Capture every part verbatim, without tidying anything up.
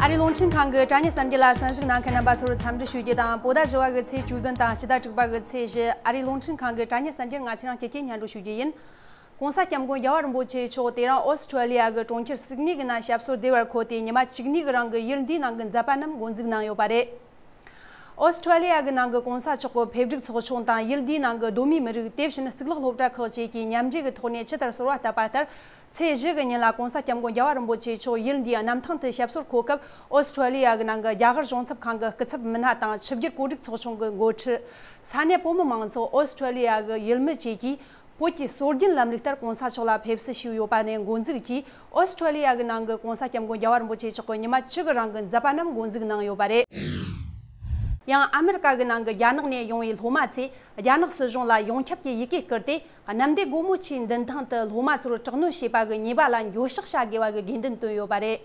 ཨ་རིའི་རླུང་འཕྲིན་ཁང་གི་དྲ་བརྙན་གསར་འགྱུར་ལ་གསན་གཟིགས་གནང་མཁན་རྣམ་པ་ཚོར་འཚམས་འདྲི་ཞུ་རྒྱུ་དང་། བོད་ཟླ་བཞི་བ་གི་ཚེས་བཅུ་བདུན་དང་སྤྱི་ཟླ་དྲུག་པ་གི་ཚེས་བཞི། ཨ་རིའི་རླུང་འཕྲིན་ཁང་གི་དྲ་བརྙན་གསར་འགྱུར་ང་ཚེ་རིང་སྐྱིད་ཀྱིས་སྙན་སྒྲོན་ཞུ་རྒྱུ་ཡིན། ྋགོང་ས་ྋསྐྱབས་མགོན་རྒྱལ་བ་རིན་པོ་ཆེ་མཆོག་དེ་རིང་ཨོ་སི་ཁྲུ་ལི་ཡ་གི་གྲོང་ཁྱེར་སིད་ནི་གི་ནང་ཞབས་སོར་བདེ་བར་འཁོད་དེ། ཉི་མ་བཅུ་གཉིས་གི་རིང་གི་ཡུལ་འདིའི་ནང་གི་མཛད་པ་རྣམས་འགོ་འཛུགས་གནང་ཡོད་པ་རེད། ཨོ་སི་ཁྲུ་ལི་ཡ་གི་ནང་གི་ྋགོང་ས་མཆོག་གི་ཕེབས་སྒྲིག་ཚོགས་ཆུང་དང་། ཡུལ་འདིའི་ནང་གི་གདོད་མའི་མི་རིགས། དེ་བཞིན་གཙུག་ལག་སློབ་གྲྭ་ཁག་བཅས་ཀྱིས་མཉམ་འབྲེལ་གྱི་ཐོག་ནས་ཇི་ལྟར་གསོལ་བ་བཏབ་པ་ལྟར། ཚེས་བཞི་གི་ཉིན་ལ་ྋགོང་ས་ྋསྐྱབས་མགོན་རྒྱལ་བ་རིན་པོ་ཆེ་མཆོག་ཡུལ་འདིའི་གནམ་ཐང་དུ་ཞབས་སོར་འཁོད་སྐབས། ཨོ་སི་ཁྲུ་ལི་ཡ་གི་ནང་གི་རྒྱ་གར་གཞུང་ཚབ་ཁང་གི་སྐུ་ཚབ་མི་སྣ་དང་། ཆིབས་བསྒྱུར་གོ་སྒྲིག་ཚོགས་ཆུང་གི་འགོ་ཁྲིད། ས་གནས་བོད་མི་མང་ཚོགས། ཨོ་སི་ཁྲུ་ལི་ཡ་གི་ཡུལ་མི་བཅས་ཀྱིས་བོད་ཀྱི་སྲོལ་རྒྱུན་ལམ་ལུགས་ལྟར་ྋགོང་ས་མཆོག་ལ་ཕེབས་བསུ་ཞུས་ཡོད་པ་ནས་འགོ་འཛུགས་ཀྱིས། ཨོ་སི་ཁྲུ་ལི་ཡ་གི་ནང་གི་ྋགོང་ས་ྋསྐྱབས་མགོན་རྒྱལ་བ་རིན་པོ་ཆེ་མཆོག་གི་ཉི་མ་བཅུ་གི་རིང་གི་མཛད་པ་རྣམས་འགོ་འཛུགས་གནང་ཡོད་པ་རེད། ཡང་ཨ་མེ་རི་ཀ་གི་ནང་གི་རྒྱ་ནག་ནས་ཡོང་བའི་སློབ་མ་ཚོས་རྒྱ་ནག་སྲིད་གཞུང་ལ་ཡོངས་ཁྱབ་ཀྱི་ཡི་གེ་བསྐུར་ཏེ། གནམ་བདེ་སྒོ་མོ་ཆེའི་མདུན་ཐང་དུ་སློབ་མ་ཚོར་དྲག་གནོན་བྱས་པ་གི་ཉེས་པ་ལ་འགྱོད་བཤགས་བྱ་དགོས་པ་གི་དགོས་འདུན་བཏོན་ཡོད་པ་རེད།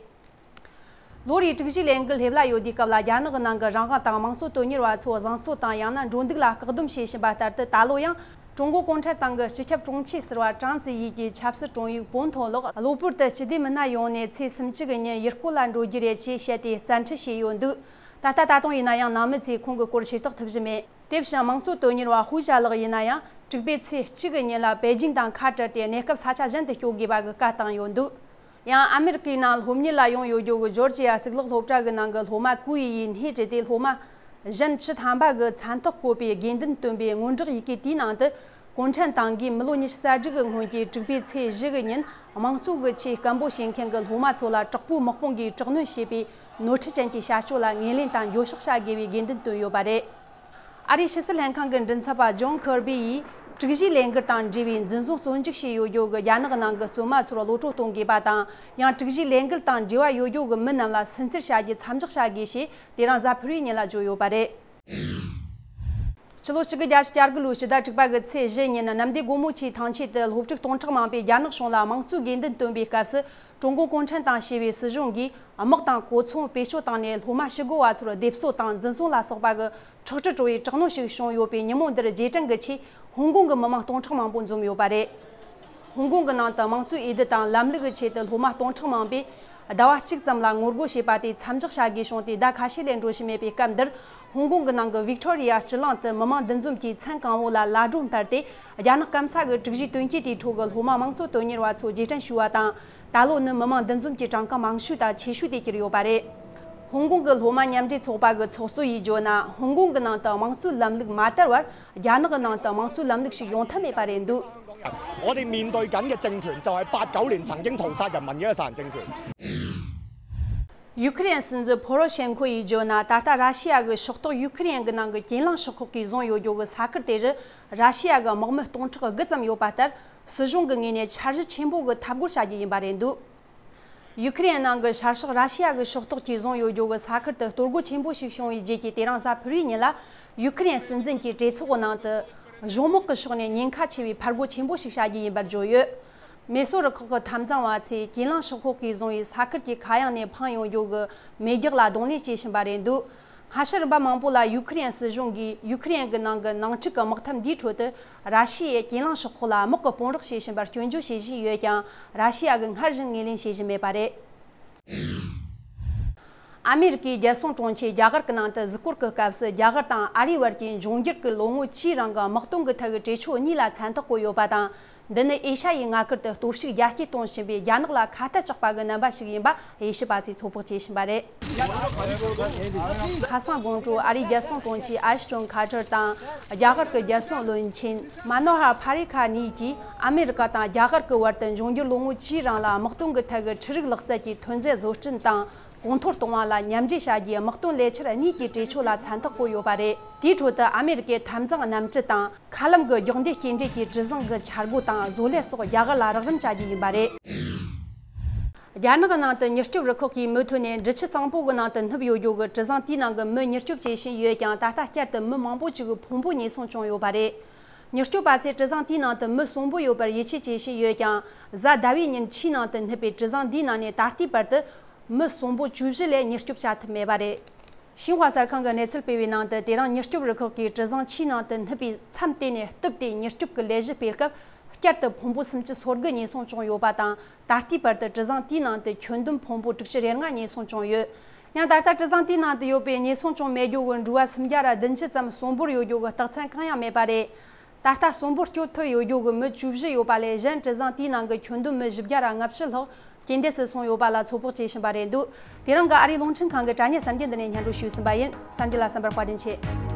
ལོ་རེའི་དྲུག་བཞིའི་ལས་འགུལ་སླེབས་ལ་ཡོད་དུས་སྐབས་ལ། རྒྱ་ནག་གི་ནང་གི་རང་དབང་དང་དམངས་གཙོ་དོན་གཉེར་བ་ཚོ་བཟང་གསོ་དང་། ཡང་ན་འགྲོ་འདུག་ལ་བཀག་སྡོམ་བྱེད་བཞིན་པ་ལྟར་དུ། ད་ལོ་ཡང་ཀྲུང་གོ་གུང་ཁྲན་ཏང་གི་སྤྱི་ཁྱབ་དྲུང་ཆེ་ཟུར་པ་ཀྲང་ཙེ་ཡིས་ཀྱི་ཆབ་སྲིད་དྲུང་ཡིག་པོན་ཐོ་ལགས། གློ་བུར་དུ་སྤྱི་བདེ་མི་སྣ་ཡོང་ནས་ཚེས་སུམ་ཅུ་གི་ཉིན་ཡུལ་སྐོར་ལ་འགྲོ་རྒྱུ་རེད་ཅེས་བཤད་དེ་བཙན་ཁྲིད་བྱས་ཡོད་འདུག། ད་ལྟ་ད་དུང་ཡིན་ན་ཡང་ནང་མི་ཚོས་ཁོང་གི་སྐོར་ཤེས་རྟོགས་ཐུབ་བཞིན་མེད། དེ་བཞིན་དམངས་གཙོ་དོན་གཉེར་བ་ཧུའུ་ཞ་ལགས་ཡིན་ན་ཡང་། དྲུག་པའི་ཚེས་གཅིག་གི་ཉིན་ལ་པེ་ཅིང་དང་ཁ་བྲལ་ཏེ་གནས་སྐབས་ས་ཆ་གཞན་དུ་སྐྱོད་དགོས་པ་གི་བཀའ་བཏང་ཡོད་འདུག། ཡང་ཨ་མེ་རི་ཀའི་ནང་སློབ་གཉེར་ལ་ཡོང་ཡོད་རྒྱུ་གི་ཇོར་ཇི་ཡ་གཙུག་ལག་སློབ་གྲྭ་གི་ནང་གི་སློབ་མ་ཀུའུ་ཡི་ཡིས་སྣེ་ཁྲིད་དེ། སློབ་མ་གཞན་བཅུ་ཐམ་པ་གི་མཚན་ཐོག་བཀོད་པའི་དགོས་འདུན་བཏོན་པའི་སྔོན་བསྒྲགས་ཡི་གེ་དེའི་ནང་དུ། གུང་ཁྲན་ཏང་གིས་མི་ལོ་ཉི་ཤུ་རྩ་དྲུག་གི་སྔོན་གྱི་དྲུག་པའི་ཚེས་བཞི་གི་ཉིན་དམངས་གཙོ་གི་ཆེད་སྐད་འབོད་བྱེད་མཁན་གྱི་སློབ་མ་ཚོ་ལ་དྲག་པོའི་དམག་དཔུང་གིས་དྲག་གནོན་བྱས་པའི་ནོར་འཁྲུལ་ཅན་གྱི་བྱ་སྤྱོད་ལ་ངོས་ལེན་དང་འགྱོད་བཤགས་བྱ་དགོས་པའི་དགོས་འདུན་བཏོན་ཡོད་པ་རེད། ཨ་རིའི་ཕྱི་སྲིད་ལྷན་ཁང་གི་མགྲིན་ཚབ་པ་ཇོན་ཁེར་བྷི་ཡིས། དྲུག་བཞིའི་ལས་འགུལ་དང་འབྲེལ་བའི་འཛིན་བཟུང་བཙོན་འཇུག་བྱས་ཡོད་རྒྱུ་གི་རྒྱ་ནག་ནང་གི་བཙོན་མ་ཚོར་གློད་བཀྲོལ་གཏོང་དགོས་པ་དང་། ཡང་དྲུག་བཞིའི་ལས་འགུལ་དང་འབྲེལ་བ་ཡོད་རྒྱུ་གི་མི་རྣམས་ལ་སུན་གཙེར་བྱ་རྒྱུ་མཚམས་འཇོག་བྱ་དགོས་ཞེས་དེ་རིང་གཟའ་ཕུར་བུའི་ཉིན་ལ་བརྗོད་ཡོད་པ་རེད། ཕྱི་ལོ་ཆིག་སྟོང་དགུ་བརྒྱ་བརྒྱད་ཅུ་གྱ་དགུ་ལོའི་ཕྱི་ཟླ་དྲུག་པ་གི་ཚེས་བཞི་ཉིན། གནམ་བདེ་སྒོ་མོ་ཆེའི་ཐང་ཆེན་དུ་སློབ་ཕྲུག་སྟོང་ཕྲག་མང་པོས་རྒྱ་ནག་གཞུང་ལ་དམངས་གཙོའི་དགོས་འདུན་བཏོན་པའི་སྐབས་སུ། ཀྲུང་གོ་གུང་ཁྲན་ཏང་ཞེས་པའི་སྲིད་གཞུང་གིས་དམག་དང་གོ་མཚོན་བེད་སྤྱོད་བཏང་ནས། སློབ་མ་ཞི་རྒོལ་བ་ཚོར་སྡེབ་གསོད་དང་འཛིན་བཟུང་ལ་སོགས་པ་གི་ཁྲག་དྲི་བྲོ་བའི་དྲག་གནོན་ཞིག་བྱུང་ཡོད་པའི་ཉིན་མོ་འདིར་རྗེས་དྲན་གྱི་ཆེད། ཧོང་ཀོང་གི་མི་མང་སྟོང་ཕྲག་མང་པོ་འཛོམས་ཡོད་པ་རེད། ཧོང་ཀོང་གི་ནང་དུ་དམངས་གཙོའི་འོས་བསྡུ་དང་ལམ་ལུགས་ཀྱི་ཆེད་དུ་སློབ་མ་སྟོང་ཕྲག་མང་པོས་ཟླ་བ་གཅིག་ཙམ་ལ་ངོ་རྒོལ་བྱས་པ་དེ་མཚམས་འཇོག་བྱ་དགོས་བྱུང་སྟེ། ཟླ་ཁ་ཤས་ལས་འགྲོ་བཞིན་མེད་པའི་སྐབས་འདིར། ཧོང་ཀོང་གི་ནང་གི་ཝིག་ཐོ་རི་ཡ་སྤྱི་གླིང་དུ་མི་མང་འདུ་འཛོམས་ཀྱིས་མཚན་གང་བོ་ལ་ལ་སྒྲོན་སྤར་ཏེ། རྒྱ་ནག་སྐམ་ས་གི་དྲུག་བཞིའི་དོན་རྐྱེན་དེའི་ཁྲོད་ཀྱི་སློབ་མ་དམངས་གཙོ་དོན་གཉེར་བ་ཚོ་རྗེས་དྲན་ཞུས་པ་དང་། ད་ལོ་ནི་མི་མང་འདུ་འཛོམས་ཀྱི་གྲངས་ཀ་མང་ཤོས་དང་ཆེ་ཤོས་དེ་གྱུར་ཡོད་པ་རེད། ཧོང་ཀོང་གི་སློབ་མ་མཉམ་འབྲེལ་ཚོགས་པ་གི་ཚོགས་གཙོ་ཡིས་བརྗོད་ན། ཧོང་ཀོང་གི་ནང་དུ་དམངས་གཙོའི་ལམ་ལུགས་མ་དར་བར། རྒྱ་ནག་གི་ནང་དུ་དམངས་གཙོའི་ལམ་ལུགས་ཤིག་ཡོང་ཐབས་མེད་པ་རེད་འདུག། 我哋面對緊嘅政權就係八九年曾經屠殺人民嘅一個殺人政權。 ཡུ་ཁི་རེན་སྲིད་འཛིན་ཕོ་རོ་ཤེན་ཁོ་ཡིས་བརྗོད་ན། ད་ལྟ་ར་ཤི་ཡ་གི་ཕྱོགས་གཏོགས་ཡུ་ཁི་རེན་གྱི་ནང་གི་ཀེན་ལང་ཤོག་ཁག་གིས་བཟུང་ཡོད་རྒྱུ་གི་ས་ཁུལ་དེ་རུ། ར་ཤི་ཡ་གི་དམག་མི་སྟོང་ཕྲག་དགུ་ཙམ་ཡོད་པ་ལྟར། སྲིད་གཞུང་གི་ངོས་ནས་འཆར་གཞི་ཆེན་པོ་གི་འཐབ་རྒོལ་བྱ་རྒྱུ་ཡིན་པ་རེད་འདུག། ཡུ་ཁི་རེན་ནང་གི་ཤར་ཕྱོགས་ར་ཤི་ཡ་གི་ཕྱོགས་གཏོགས་ཀྱིས་བཟུང་ཡོད་རྒྱུ་གི་ས་ཁུལ་དུ་གཏོར་རྒོལ་ཆེན་པོ་ཞིག་བྱུང་བའི་རྗེས་ཀྱི་དེ་རིང་གཟའ་ཕུར་བུའི་ཉིན་ལ། ཡུ་ཁི་རེན་སྲིད་འཛིན་གྱི་གྲོས་ཚོགས་ནང་དུ། གཞུང་དམག་གི་ཕྱོགས་ནས་ཉེན་ཁ་ཆེ་བའི་ཕར་རྒོལ་ཆེན་པོ་ཞིག་བྱ་རྒྱུ་ཡིན་པར་བརྗོད་ཡོད། མེ་སོར་རུ་ཁག་གི་འཐབ་འཛིང་བ་ཚོས་ཀེན་ལང་ཤོག་ཁག་གིས་བཟུང་བའི་ས་ཁུལ་གྱི་མཁའ་དབྱིངས་ནས་འཕངས་ཡོང་རྒྱུ་གི་མེ་རྒྱགས་ལ་གདོང་ལེན་བྱེད་བཞིན་པ་རེད་འདུག། སྔ་ཕྱི་རིམ་པ་མང་པོ་ལ་ཡུ་ཁི་རེན་སྲིད་གཞུང་གིས་ཡུ་ཁི་རེན་གྱི་ནང་གི་ནང་འཁྲུག་གི་དམག་འཐབ་འདིའི་ཁྲོད་དུ། ར་ཤི་ཡས་ཀེན་ལང་ཤོག་ཁག་ལ་དམག་གི་དཔུང་རོགས་བྱེད་བཞིན་པར་སྐྱོན་བརྗོད་བྱེད་བཞིན་ཡོད་ཀྱང་། ར་ཤི་ཡ་གིས་སྔར་བཞིན་ངོས་ལེན་བྱེད་བཞིན་མེད་པ་རེད། ཨ་མེ་རི་ཀའི་རྒྱལ་སྲུང་དྲུང་ཆེས་རྒྱ་གར་གྱི་ནང་དུ་གཟིགས་སྐོར་གྱི་སྐབས་སུ། རྒྱ་གར་དང་ཨ་རིའི་བར་གྱི་འབྱུང་འགྱུར་གྱི་ལོ་ངོ་བཅུའི་རིང་གི་དམག་དོན་གྱི་ཐད་ཀྱི་གྲོས་ཆོད་གཉིས་ལ་མཚན་རྟགས་བཀོད་ཡོད་པ་དང་། འདི་ནི་ཨེ་ཤ་ཡའི་མངའ་ཁུལ་དུ་སྟོབས་ཤུགས་རྒྱ་སྐྱེད་གཏོང་བཞིན་པའི་རྒྱ་ནག་ལ་ཁ་གཏད་གཅོག་པ་གི་རྣམ་པ་ཞིག་ཡིན་པ་དབྱེ་ཞིབ་པ་ཚོས་ཚོད་དཔག་བྱེད་བཞིན་པ་རེད། ཁ་སང་དགོང་དྲོ་ཨ་རིའི་རྒྱལ་སྲུང་དྲུང་ཆེ་ཨ་ཤ་ཊོན་ཁ་ཏར་དང་། རྒྱ་གར་གྱི་རྒྱལ་སྲུང་བློན་ཆེན་མ་ནོ་ཧར་ཕ་རི་ཁ་གཉིས་ཀྱིས་ཨ་མེ་རི་ཀ་དང་རྒྱ་གར་གྱི་བར་དུ་འབྱུང་འགྱུར་ལོ་ངོ་བཅུའི་རིང་ལ་དམག་དོན་གྱི་ཐད་ཀྱི་འཕྲུལ་རིག་ལག་རྩལ་གྱི་ཐོན་རྫས་བཟོ་སྐྲུན་དང་གོང་མཐོར་གཏོང་བ་ལ་མཉམ་འབྲེལ་བྱ་རྒྱུའི་དམག་དོན་ལས་འཆར་གཉིས་ཀྱི་གྲོས་ཆོད་ལ་མཚན་རྟགས་བཀོད་ཡོད་པ་རེད། དེའི་ཁྲོད་དུ་ཨ་མེ་རི་ཀའི་འཐབ་འཛིང་གནམ་གྲུ་དང་། མཁའ་ལམ་གྱི་རྒྱུག་འདེད་སྐྱེལ་འདྲེན་གྱི་གྲུ་གཟིངས་ཀྱི་འཆར་སྒོ་དང་བཟོ་ལས་སོགས་རྒྱ་གར་ལ་རོགས་རམ་བྱ་རྒྱུ་ཡིན་པ་རེད། རྒྱ་ནག་གི་ནང་དུ་མྱུར་སྐྱོབ་རུ་ཁག་གིས་མུ་མཐུད་ནས་འབྲི་ཆུ་གཙང་པོ་གི་ནང་དུ་སྣུབས་ཡོད་རྒྱུ་གི་གྲུ་གཟིངས་དེའི་ནང་གི་མི་མྱུར་སྐྱོབ་བྱེད་བཞིན་ཡོད་ཀྱང་། ད་ལྟ་བསྐྱར་དུ་མི་མང་པོ་ཅིག་གི་ཕུང་པོ་ཉེན་སྲུང་བྱུང་ཡོད་པ་རེད། མྱུར་སྐྱོབ་པ་ཚོས་གྲུ་གཟིངས་དེའི་ནང་དུ་མི་གསོན་པོ་ཡོད་པར་ཡིད་ཆེས་བྱེད་བཞིན་ཡོད་ཀྱང་། གཟའ་ཟླ་བའི་ཉིན་ཆུའི་ནང་དུ་སྣུབས་པའི་གྲུ་གཟིངས་འདིའི་ནང་ནས་ད་ལྟའི་བར་དུ་མི་གསོན་པོ་བཅུ་བཞི་ལས་མྱུར་སྐྱོབ་བྱ་ཐུབ་མེད་པ་རེད། ཤིན་ཧྭ་གསར་ཁང་གིས་གནས་ཚུལ་སྤེལ་བའི་ནང་དུ། དེ་རིང་མྱུར་སྐྱོབ་རུ་ཁག་གིས་གྲུ་གཟིངས་ཆུའི་ནང་དུ་སྣུབས་པའི་མཚམས་དེ་ནས་གཏུབས་ཏེ་མྱུར་སྐྱོབ་ཀྱི་ལས་གཞི་སྤེལ་སྐབས། བསྐྱར་དུ་ཕུང་པོ་སུམ་ཅུ་སོ་དགུ་ཉེན་སྲུང་བྱུང་ཡོད་པ་དང་། ད་ལྟའི་བར་དུ་གྲུ་གཟིངས་དེའི་ནང་དུ་ཁྱོན་བསྡོམས་ཕུང་པོ་དྲུག་ཅུ་རེ་ལྔ་ཉེན་སྲུང་བྱུང་ཡོད། ཡང་ད་ལྟ་གྲུ་གཟིངས་དེའི་ནང་དུ་ཡོད་པའི་ཉེན་སྲུང་ཅུང་མེད་རྒྱུ་གི་འགྲུལ་བ་སུམ་བརྒྱ་ར་བདུན་ཅུ་ཙམ་གསོན་པོར་ཡོད་རྒྱུ་གི་རྟགས་མཚན་གང་ཡང་མེད་པ་རེད། ད་ལྟ་གསོན་པོར་སྐྱོབ་ཐུབ་ཡོད་རྒྱུ་གི་མི་བཅུ་བཞི་ཡོད་པ་ལས་གཞན་གྲུ་གཟིངས་དེའི་ནང་གི་ཁྱོན་བསྡོམས་མི་བཞི་བརྒྱ་ར་ལྔ་བཅུ་ལྷག་རྐྱེན་འདས་སུ་སོང་ཡོད་པ་ལ་ཚོད་དཔག་བྱེད་བཞིན་པ་རེད་འདུག་དེ་རིང་གི་ཨ་རིའི་རླུང་འཕྲིན་ཁང་གི་དྲ་བརྙན་གསར་འགྱུར་འདི་ནས་སྙན་སྒྲོན་ཞུས་ཟིན་པ་ཡིན། གསར་འགྱུར་ལ་གསན་པར་བཀའ་དྲིན་ཆེ།